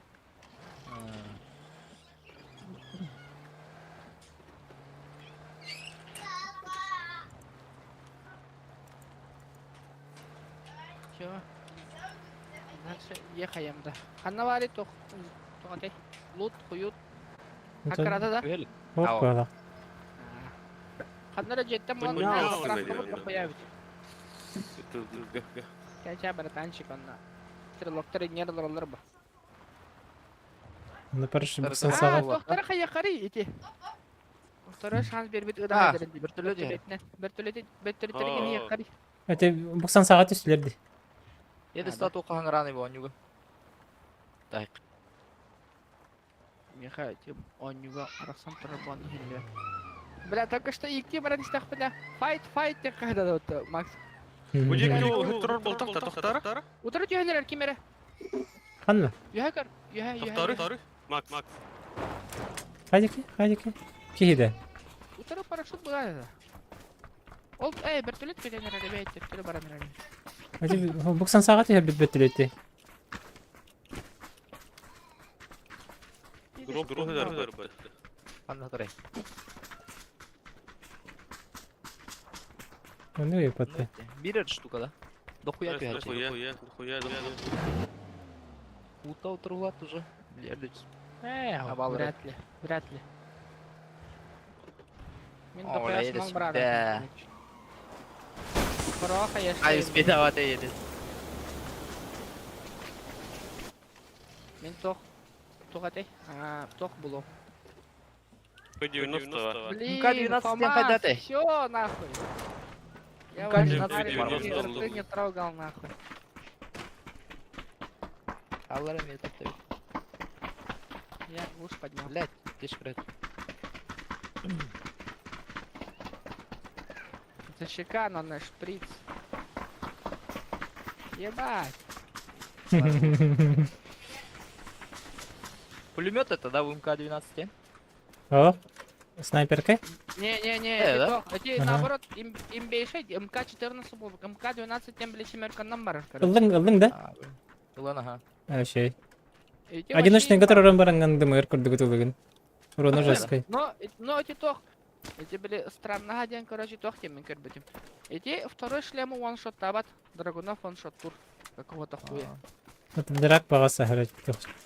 Все. Дальше ехаем да. Ханна баары тох тоҕотой? Лут, хуют. Аккарата да? Түһэл. Ох, буолла. Ханна эрэ дьиэттэн булан появится. Ча-ча, братанчик, онно. Стрелоктар инньэр олороллор бу. Ну, парашют Тарса- саҕа. Аа, тохтара хайахари ити. Второй шанс биэрбит А, ыдаһа бөртөлүөт иһэр. Бөртөлүөт бөртөлүөттэрин хайахари. Эти буксан саҕа түстүлэр ди. Еде стату хаһан бу оонньууга. Так. Миха, тем оонньууга арахсан турар буолан иһиллибэт. Бля, только что икки баран истэхпинэ, файт, файт диэн хаһыта Макс. Бу турар болтахта тохтар. Утары түһэллэр ким эрэ. Ханна? Үһэ көр, үһэ, үһэ. Тохтар. Макс, Макс. Хайдики, хайдики. Киһиде. Утары парашют была это. Ол, эй, вертолет көтөн эрэр, эбээт, төттөрү баран эрэр. Эти буксан саҕа түһэр бит бөттүлөтти. Дроп дроп. Ханна турай. Ну и патты. Биир штука да. Дохуя түһээччи. Дохуя, дохуя, дохуя. Ута утурулат уже. Билэрдич. Э, Абалары. вряд ли, вряд ли. Мин О, дохуя бля, смог едет брат. сюда. Хороха, я Ай, успедават едет. Мин тох тугате? А, тох було. П-90. Блин, МК-12 Фома, хайдаты. Всё, нахуй. Я МК-12 вас 90 ты не трогал, нахуй. Аллара мен тапты. Я уж поднял. Блядь, ты ж крыт. Это щека, но на шприц. Ебать. Пулемет это, да, в МК-12? О, снайперка? Не-не-не, Э, это да? тох. Эти Ага. наоборот, им имбейшет, МК-14 был, МК-12 тем блин семерка нам барар, короче. Ыллың, ыллың да? А, блин. Ылан, ага. Вообще. Эти Одиночный вообще который баранган дымыр курдук тулыгын. Урона А, жесткой. Но эти тох, эти были странно один, короче, тох тем көрбүтүм. Эти второй шлему ваншот табат, Драгунов ваншот тур. Какого-то хуя. Это драк багаса харать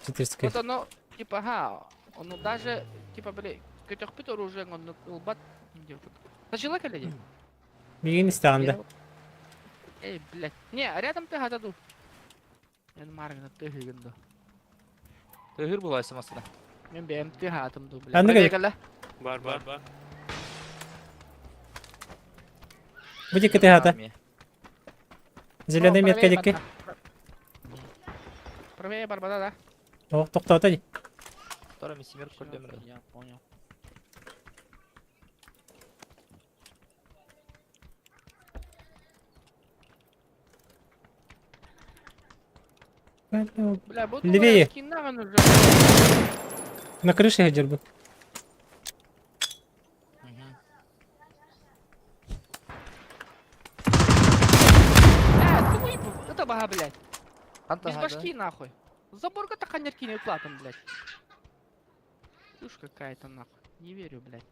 читерской. Вот оно, типа, ага, оно даже, типа, били, көтөхпүт оружие, он ылбат. Начала коллеги? Мигин истаганда. Эй, блядь. Не, рядом ты гададу. Мен маргына ты гынду. Тыгыр була смасына. Мен бэм ты хатым ду, блядь. Анны Кэллэ. Бар, бар, бар. Бу дикки хата. Зеленый метка дикки. Правее барбада, да? О, токтоото ди. Второй ми семерку Всё, көрдөм. Я понял. Бля, буду Левее. скиннаган уже. На крыше хеджер Э, ты выебал, это бага, блядь. Ханта Без башки нахуй. Заборка-то ханерки не уплатом, блядь. Чушь какая-то нахуй. Не верю, блядь.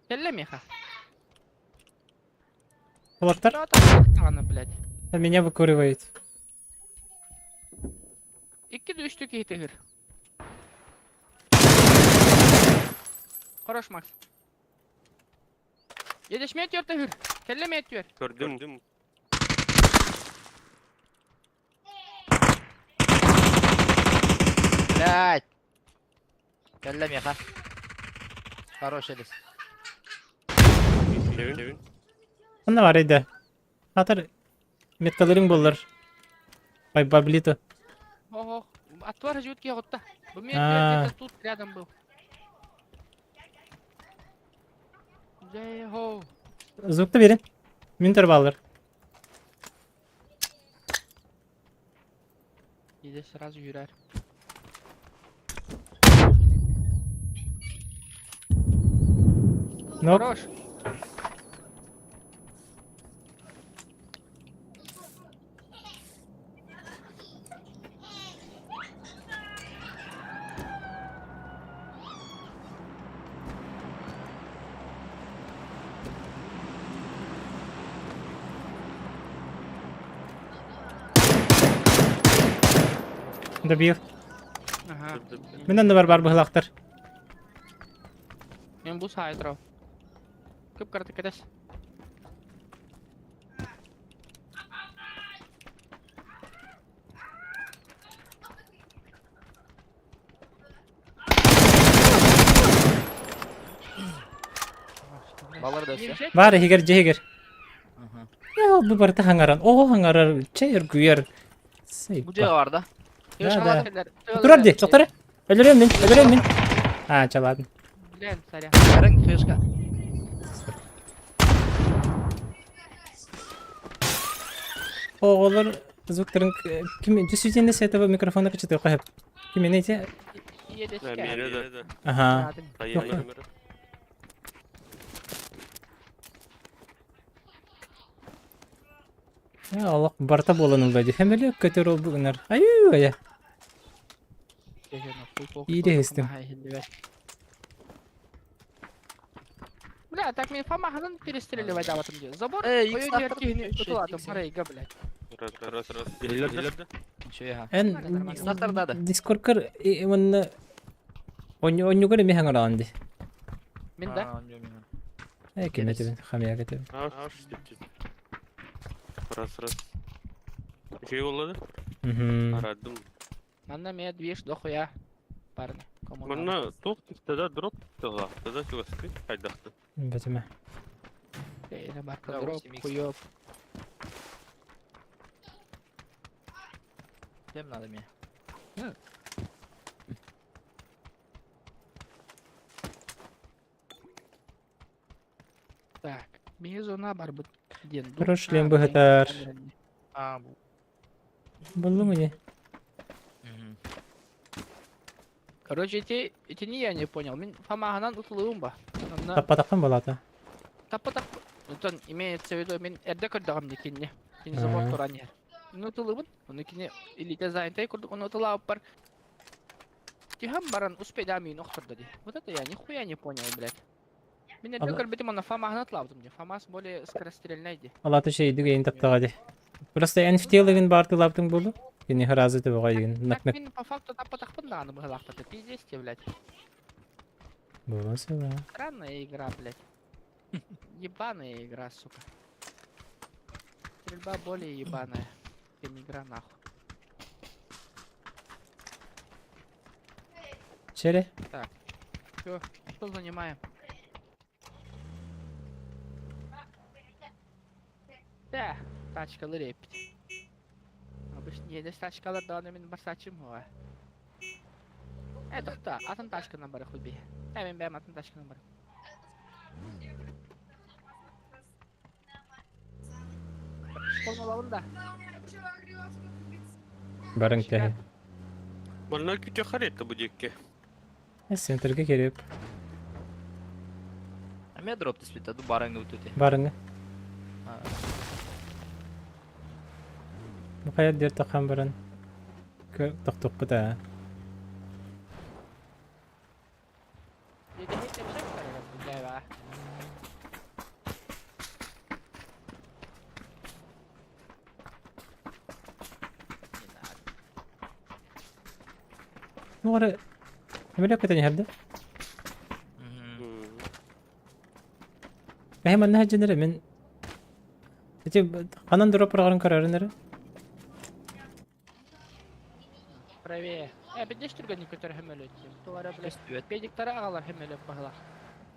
Телля меха. Кулактар Да, там она, блядь. а меня выкуривает. Икки үстү киһи Хорош, Макс. Едешме төр тыгыр. Келлеме төр. Көрдүм. Блядь! Кэллэ миэхэ. Хороший лис. Кевин. Онно бар да. Хатыр меткаларың боллар. Бай баблито. Ого, отвар жутки готта. Бу мен А. где-то тут рядом был. Джей-хо. Звукты берин. Минтер баллар. Иди сразу yürер. Нок. Хорош. Добил. Ага. Мин онно бар бар быһылаахтар. Мен бу саай турав. Көп карта кетес. Балар да өссө. Бар иһигэр дьиэ иһигэр. Я ол бу барыта хаҥаран. Оҕо хаҥарар, чэй үргүйэр. Бу дьиэ бар да. Да, да. Турар дии, тоқтар. Өлөрөм мин, өлөрөм мин. А, чаладым. Блин, сорян. Ярың фишка. Оҕолор звуктарын ким действительно с этого микрофона кычытыахха сөп. Ким эти? Миэнэ да. Ага. Хайа. Олох барыта буолан ылла дии. Хэмэлэ көтөр ол гынар. Айыы айа. Иире иһистим. Бля, так мен Фомаһынан перестреливать абатым дии. Забор Эй, ойон X эркиһини X ытылатым X. харайга, блядь. Раз, раз, раз. Иһиллэр да? Ничего. Эн Икс-тардады. Дискордкар уонна онньугар эмиэ хаҥараҕын дии. Мин да? Э ким этибин хамыйа этибин. Аш, Раз, раз. Үчүгэй буолла да? Мгм. Арадым. Манна меня движ дохуя. Парни. Кому надо. Манна туох тыда дроп тыга, тыда чугасты хайдахты. Бэтимэ. Эй, на барка Да, дроп, 8 икс. хуёв. Чем надо мне? Так, мин зона барбыт. Диэн. Хорош шлем быһытар. А, бу. Буллуҥ ини. Мгм. Короче, эти, эти не я не понял. Мин Фомаһынан утулуум ба. Онно Таппатахпын балата. таппатах. Онтон имеется в виду мин эрдэ көрдөҕүм дии кинини. Кини забор Аа. туран иһэр. Мин утулубун. Ону кини илиитэ занятый курдук ону утулаабыппар. Түһэн баран успейдаам миин охтордо дии. Вот это я нихуя не понял, блядь. Мин эрдэ Ала- көрбүтүм онно Фомаһынан утулаабытым дии. Фомас более скорострельный дии. Алата шейдик эйин таптаҕа дии. Просто NFT-лыгын баартылаабытыҥ буолуо. Кини ыраазы төбөҕө игин Так нак-нак мин по факту таппатахпын даҕаны быһалаахпата. Пиздец тебе, блядь. буолуон сөбө. Странная игра, блядь. Ебаная игра, сука. Стрельба более ебаная, чем игра нахуй. Чere. Чё, что занимаем? Да, тачкалар эпит. Обычно едес тачкалар даҕаны мин барсааччым хуа. Э, тохта, атын тачканан бары хуй Э, мин бэйэм атын тачканан бары. Формулабын да. Барыҥ тэһи. Манна күтэ харета бу диэкке. Центрга кирип. А меня дроп түспүт, ду барыңы үтүтэ. Барыҥы. Бу хайа диэр таххан баран тохтуохпут аа. Едеһи тэпсэк барыгар билээбэ. Не надо. Ну ары Эмиле көтөн иһэрдэ. Мгм. Эһи манна сылдьан эрэ мин ити ханан дроп быраҕарын көрөрүн эрэ. Правее. Э, бидеш түргэнник көтөр хөмөлөт. Туара блядь. Көстүбэт. Педиктары аҕалар хөмөлөт баһылах.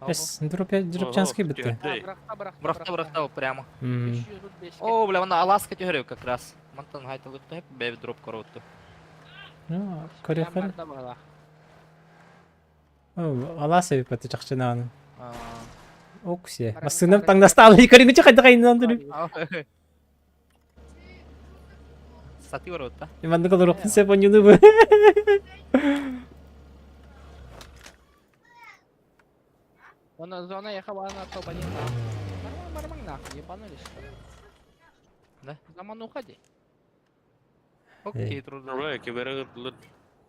Эс, дропчанский битте. Бырахта, бырахта, Бырахта, бырахта, прямо. 335. О, бля, вона Аласка түһэрэ как раз. Мантан хайталыкта бэби дроп короту. Ну, корехар. Барда баһылах. Аласа бит чахчынааны. А, Оксе. Массыынам таҥнастаалы көрүҥүчү хайда хайынан дөрү. Сати ворота. Маннык олоруохпун сөп онньуну бу. Она зона ехала на то блин. Нормально, нормально, нахуй, ебанулись что ли? Да? Заман уходи. Окей, трудно. Нормально, кемерага тылыр.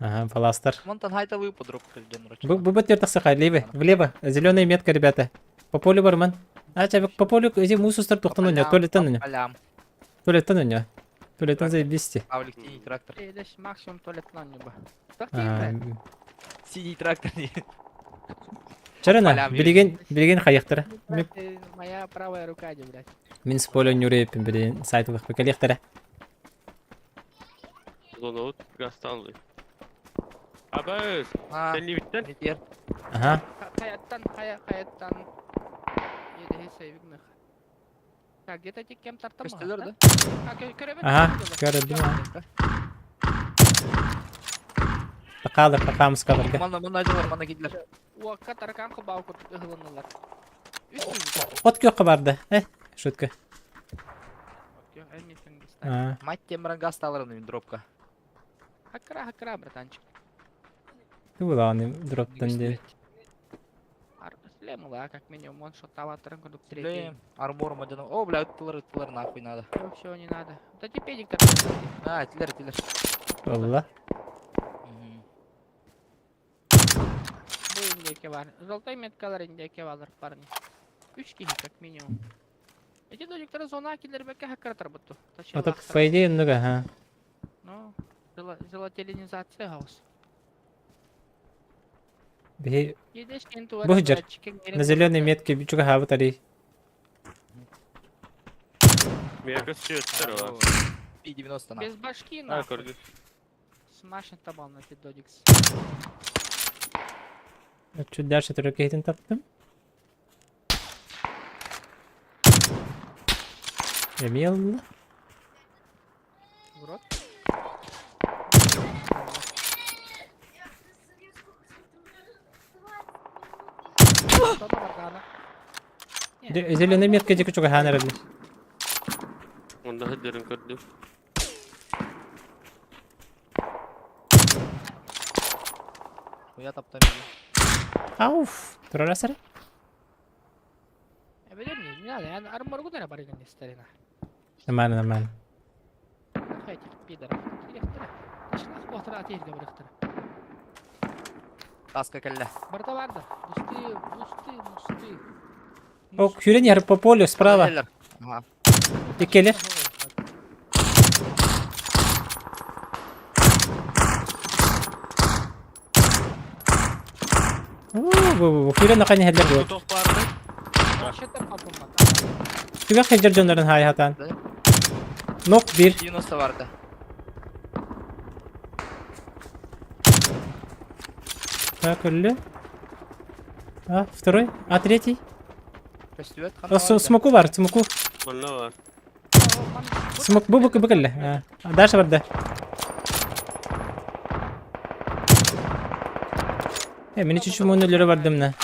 Ага, паластар. Мантан хайталы по дроп кэлден Бу бу бу тахса лево, влево. Зеленая метка, ребята. По полю барман. А, чабик по полю эти мусустар тухтан у него, туалеттан у него. Алям. Туалеттан у него. Туалеттан заебись. Павлик, синий трактор. Деш максимум туалет на небо. Так А, ты Синий трактор. не. Чарына, Полям билеген, билеген хайықтыра. Моя правая рука, де, блядь. Мин с поля нүреппин билеген сайт вых калехтара. Зона от гасталды. Абыз, А, sen биттен? метер. Ага. Хаяттан, хая, хаяттан. Еде сейвигных. Так, где-то ти кем тартам. Көстөлөр да? Ага, көрөдүм, Тақалыр, тақамыз қалырга. Манна манна дьылар, манна кидлер. Уакка таркан хыбау курдук ыһылыннылар. Үс күн. От күйөккө барды. Э, шутка. А. А, Мать темран газ таларын мин дропка. Хакра, хакра, братанчик. туулааны дроптан де. Слемала, как минимум, он что таватран курдук третий. Блин, армор моден. О, бля, ыттылар, ыттылар нахуй надо. Все, не надо. Да теперь диктор. А, тилер, тилер. Олла. Бу индеке бар. Золотой меткалар индеке бар, парни. Үч киһи как минимум. Эти додиктары зона киллер бекке хаккаратар бутту. Ото по идее много, ага. Ну, зелотелинизация хаос. Бихи Едеш кентуар. Бу жер. На зеленой метке чуга хабытари. Мияка сүйөттөр бар. Пи-90 нахуй. Без башки А, нахуй. көрдүм. Смашен табал на эти додикс. Чуть дальше түрөкейтин таптым. Эмил. В рот. Что там, Аркана? Зеленый метка дики чуга ханар. Онда хаддерин көрдүм. Хуя таптам. Ауф. Турарасар. Я не, не надо, я армор гудера барыга не старина. Нормально, нормально. Нахуй этих пидоров. Кирехтера. Ташлах ботра атеир габрехтера. Таска кэллэ. Барда барда. Бусты, бусты, мусты. О, күрен по полю справа. Тилер. Ага. Иккелер. Бу күрен акан хәлләр бу. Ток барды. Вообще-то папа Түгә хәҗәр җоннарын хай хатан. Да. Нок бир. 90 барды. Так, өллө. А, второй, а третий? Көстүбэт. А, смоку бар, смоку. Онда бар. Смок бу бу бу кэллэ. А, дальше бар да. Э, мени чүчү мөнөлөрө бардым на.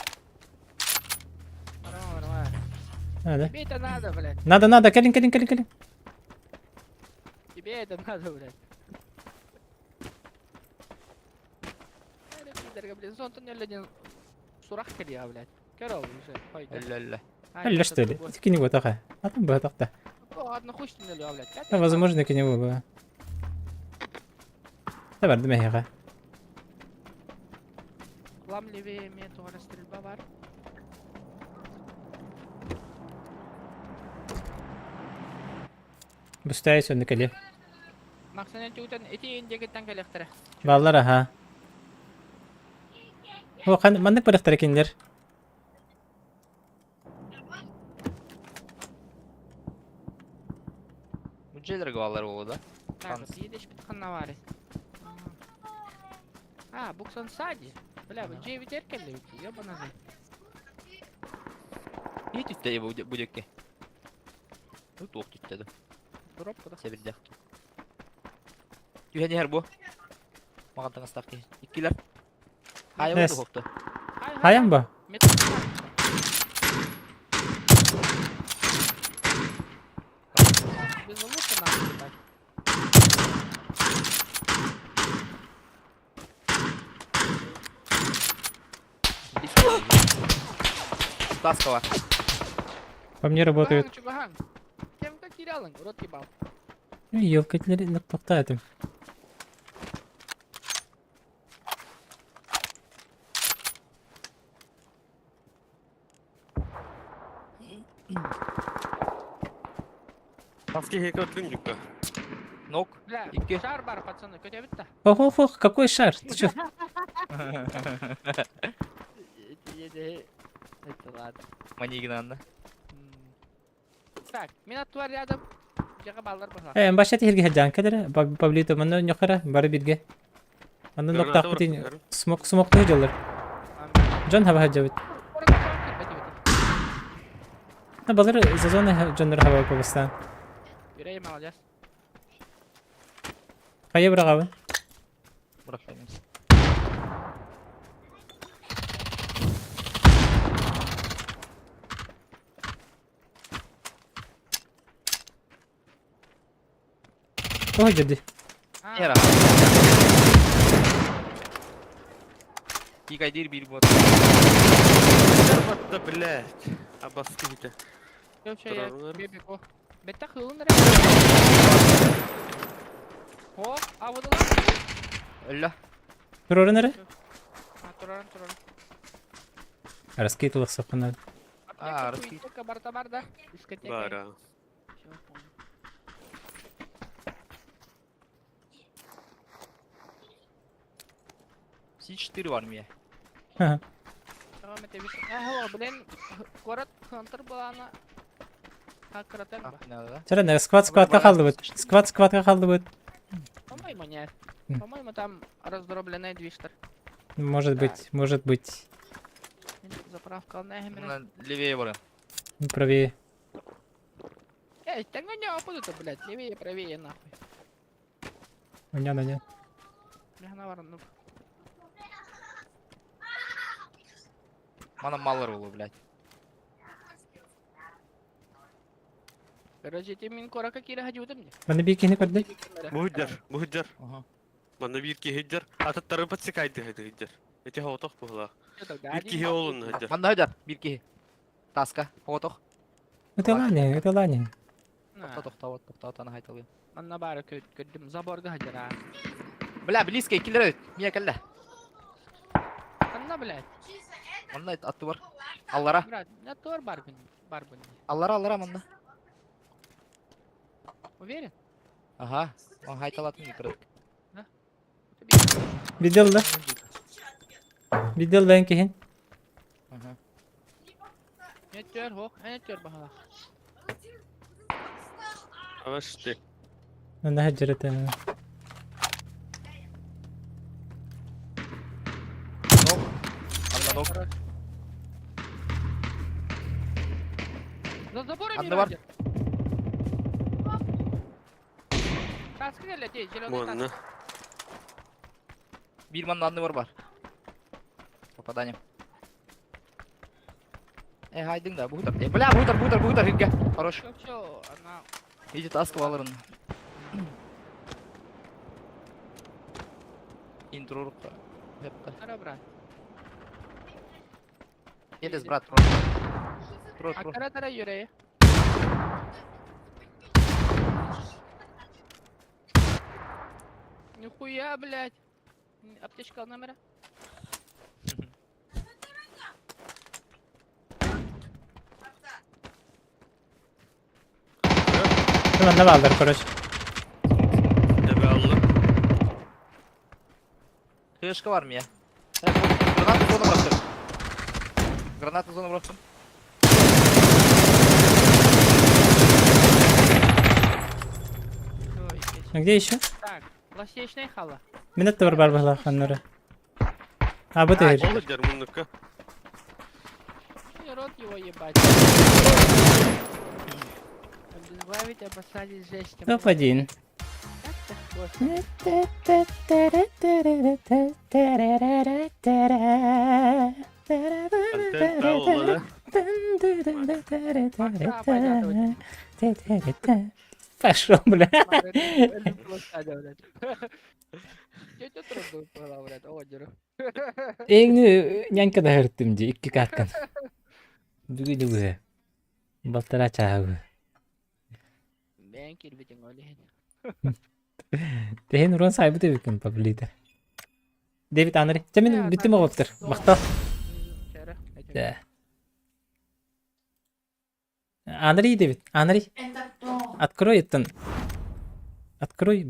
Надо. Тебе это надо, блядь. Надо, надо, кэлин, кэлин, кэлин, кэлин. Тебе это надо, блядь. Пидорга, блин, зон туннель один сурах кэлия, блядь. Керол уже, пойдет. Элле-элле. Әллә что ли? Тики не вот аха. А там бы так-то. Ладно, хуй с туннелю, блядь. Да, возможно, к нему было. Да, бардым эйга. Лам левее мету стрельба бар. Бустай сөннү кэле. Максанен тютен эти индегеттен кэлехтере. Баллар аха. О, қан мандык барахтар экенлер. Бу дьиэлэргэ бааллар буолуо да? Так, Шанс. едешь питханнавари. А, Буксан сади. Бля, бу дьиэбитигэр кэллибит, ёбана. Ии түстэ бу бу диэки. Туох түстэ да. Дроп куда? Сэбирдэх. Түһэн иһэр бу. Маҕан таҥастаах киһи. Иккилэр. Хайа Нес. бу Хайан бу? Без лука нахуй, ебать. Таскала. По мне работают. Чугахан, Кем как терял, рот ебал. Елкателер тоқтатым. Таски хекер дюкка. Нок. Бля, Икки. шар бар, пацаны, көтө битта. Ох, ох, ох, какой шар? Ты чё? Это ладно. Манигин анна. Так, мин аттуар рядом. Жаға баллар баха. Э, баша тихирге хаджан кедere, Паблито манна ньохара, бары бирге. Манна Граната ноктак битин бар. смок смок тыжалар. Жон хаба хаджабит. На балар зазоны жоннор хаба побастан. Юрей молодец. Кая бырагабы? Бырахаймын. Ой, жеди. Яра. Кикайдир бир бот. Да блять. Абаски хите. Вообще я Турарылар. бебеко. Бетта хылын О, а вот Өллө. Турорын эре? А, тураран, тураран. Раскидывал сапына. А, раскид. Барда, барда. Дискотека. Бара. Всё, понял. Си-4 в армии. Tamam Mete bir. Ага, блин, город Хантер была она. Хакратен ба. Да. Чара, сквад сквадка қалды бит. Сквад сквадка қалды бит. По-моему, нет. М. По-моему, там раздробленный двиштер. Может быть, может быть. Заправка на Гемере. Левее бары. Правее. Эй, так на него буду блядь, левее, правее, нахуй. Уня, на не. Мегнавар, ну. Мана мало рулу, блядь. Короче, ти мин кора какие хаджу там мне. Мана бикини көрдө. Бу хыджар, бу хыджар. Ага. Манна биир киһи хыджар. Ататтары подсекайды хыджар. Эти хоотох буһла. Биир киһи олун хыджар. Манда хыджар, бир киһи. Таска, хоотох. Это лани, это лани. Тохто, тохто, тохто, ана хайталый. Манна бары көрдүм, заборга хаджара. Бля, близко, киллер Мия кэллэ. Анна, блядь. Манна атты бар. Аллара. Брат, на тор барбин, барбин. Аллара, аллара манна. Уверен? Ага. Он хайталат мини кырык. Видел да? Видел да кихин. Ага. Не төр, хох, не төр бахала. Абашты. Мана хаджарата. Нок. Анна нок. За забором Анна бар. Таска келе, зеленый Манна. таска. Бир манна анны бар бар. Попадание. Э, хайдың да, бугутар. Э, бля, бугутар, бугутар, бугутар, хирге. Хорош. Все, все, она Иди таска балырын. Интро рукка. Хепта. Кара, брат. Елес, брат, тро. Тро, А тро. кара тара юрей. Нихуя, блядь. Аптечка номера. Мана балдар, короче. Тебе алла. Хышка var mı ya? Гранату зону bıraktım. Гранату зону bıraktım. Всё, А где еще? Так, лосечная хала. Минет бар бар бахла ханнары. А бу түһэр. Ол сылдьар муннукка. И рот его ебать. Обезглавить, обоссать и сжечь. тем Топ-1. Как так можно? Антен таула, да? Пошел, бля. Это просто, блядь. Тетя трудно упала, блядь, ордеру. Эңни нянька да хырттым ди, икки каткан. Бүгүн үгү. Балтара чаагы. Мен кирбитин олейін. Тэһин уран сайбыт эбикин паблита. Дэвид Анри. Чэ мин бүттүм оҕоптор. Махтал. Да. Анри, Дэвид, Анри. Это кто? Открой это. Открой.